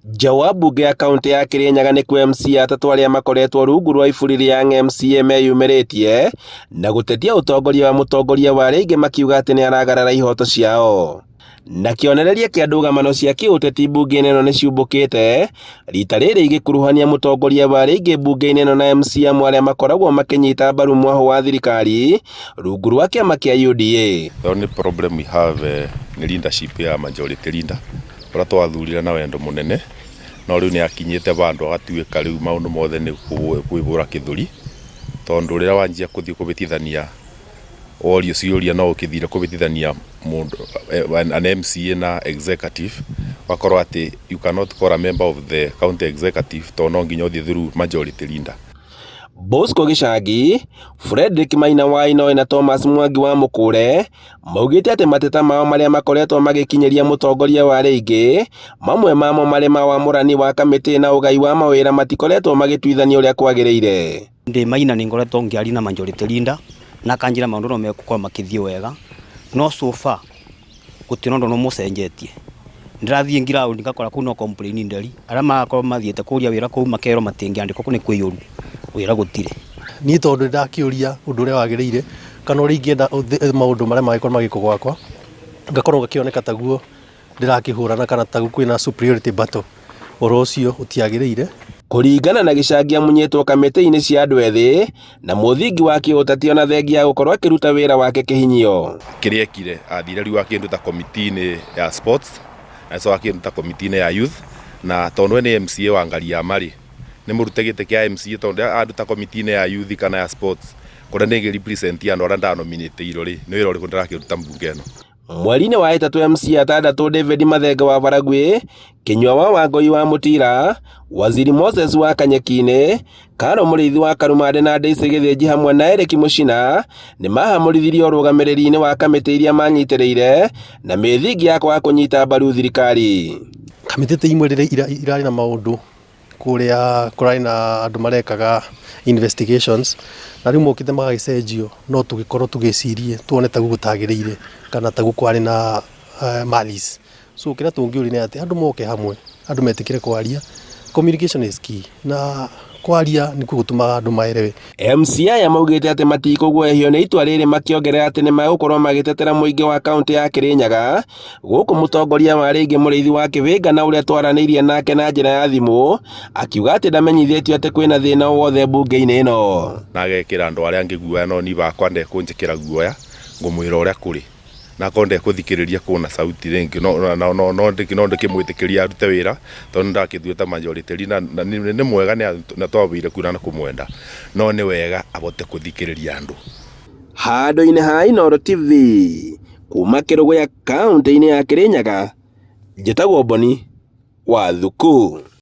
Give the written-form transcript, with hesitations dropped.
Nja wa mbunge ya kaũntĩ ya Kirinyaga nĩkuo MCA atatũ arĩa makoretwo rungu rwa iburi rĩa MCA meyumĩrĩtie na gũtetia ũtongoria wa mũtongoria wa arĩa aingĩ makiuga atĩ nĩ aragarara ihoto ciao. Na kĩonereria kĩa ndũgamano cia kĩũteti mbunge-inĩ ĩno nĩ ciumbũkĩte rita rĩrĩ igĩkuruhania mũtongoria wa arĩa aingĩ mbunge-inĩ ĩno na MCA amwe arĩa makoragwo makĩnyita mbaru mwahũ wa thirikari rungu rwa kĩama kĩa UDA. The only problem we have nĩ leadership ya majority leader ũrĩa twathurire na wendo mũnene no rĩu nĩ akinyĩte vandũ agatuĩka rĩu maũndũ mothe nĩ kwĩhũra kĩthũri tondũ rĩrĩa wanjia kũthiĩ kũbĩtithania worio ciũria no ũkĩthire kũbĩtithania mũndũ an MCA na executive wakorwo atĩ you cannot call a member of the county executive tondũ no nginya ũthiĩ through majority leader. Bosco Gĩcangi, Frederick Maina wa Inoĩ na Thomas Mwangi wa Mũkũre maugĩte atĩ mateta mao marĩa makoretwo magĩkinyĩria mũtongoria wa arĩa aingĩ mamwe mamo marĩ ma wamũrani wa kamĩtĩ na ũgai wa mawĩra matikoretwo magĩtuithanio ũrĩa kwagĩrĩire. Ndĩ Maina nĩ ngoretwo ngĩaria na majority leader na akanjĩra maũndũ no megũkorwo makĩthiĩ wega no so far gũtirĩ ũndũ mũcenjetie. Ndĩrathiĩ ground ngakora kũu no complain nderi arĩa marakorwo mathiĩte kũria wĩra kũu makerwo matingĩandĩkwo kũu nĩ kũiyũru wĩra gũtirĩ. Niĩ tondũ ndakĩũria ũndũ ũrĩa wagĩrĩire kana ũrĩa ingĩenda maũndũ marĩa mangĩkorwo magĩkwo gwakwa ngakorwo ngakĩoneka taguo ndĩrakĩhũrana kana taguo kwĩna superiority battle ũhoro ũcio ũtiagĩrĩire. Kũringana na Gĩcangi amunyĩtwo kamĩtĩ-inĩ cia andũ ethĩ na mũthingi wa kĩũteti ona thengia ya gũkorwo akĩruta wĩra wake kĩhinyio. Kĩrĩa ekire athire rĩu akĩnduta komiti-inĩ ya sports acoka akĩnduta komiti-inĩ ya youth na tondũ we nĩ MCA wa Ngariama rĩ nĩ mũrute gĩtĩ kĩa MCA tondũ anduta komiti-inĩ ya youth kana ya sports kũrĩa nĩ represent andũ arĩa ndanominĩtĩirwo rĩ nĩ wĩra ũrĩkũ ndĩrakĩruta mbunge ĩno. Mweri-inĩ wa ĩtatũ MCA atandatũ David Mathenge wa Baragwi, Kinyua wa Wangũi wa Mũtira, Waziri Moses wa Kanyeki-inĩ, Karo Mũrĩithi wa Karumande na Daisy Gĩthĩnji hamwe na Eric Mũcina nĩ mahamũrithirio ũrũgamĩrĩri-inĩ wa kamĩtĩ iria manyitĩrĩire na mĩthingi ya kwaga kũnyita mbaru thirikari. Kamĩtĩ ta imwe rĩrĩa irarĩ na maũndũ kũrĩa kũrarĩ na andũ marekaga investigations na rĩu mokĩte magagĩcenjio no tũgĩkorwo tũgĩcirie tuone taguo gũtagĩrĩire kana taguo kwarĩ na malice. So kĩrĩa tũngĩũria nĩ atĩ andũ moke hamwe andũ metĩkĩre kwaria, communication is key na kwaria nĩkuo gũtũmaga andũ maelewe. MCA aya maugĩte atĩ matikũguoyohio nĩ itua rĩrĩ makĩongerera atĩ nĩ megũkorwo magĩtetera mũingĩ wa kaũntĩ ya Kĩrĩnyaga gũkũ mũtongoria wa rĩngĩ Mũrĩithi wa Kĩwĩnga na ũrĩa twaranĩirie nake na njĩra ya thimũ akiuga atĩ ndamenyithĩtio atĩ kwĩna thĩna o wothe mbunge-inĩ ĩno. Na agekĩra andũ arĩa angĩ guoya no niĩ bakwa ndekũnjĩkĩra guoya ngũmwĩra ũrĩa kũrĩ na akorwo ndekũthikĩrĩria kũna sauti rĩngĩ no ndĩkĩmwĩtĩkĩria arute wĩra tondũ nĩndakĩtuĩte majority leader na nĩ mwega na twambĩire kura na kũmwenda no nĩ wega abote kũthikĩrĩria andũ. Handũ-inĩ ha Inooro TV kuma Kĩrũgũya kaũntĩ-inĩ ya Kĩrĩnyaga, njĩtagwo Boni wa Thuku.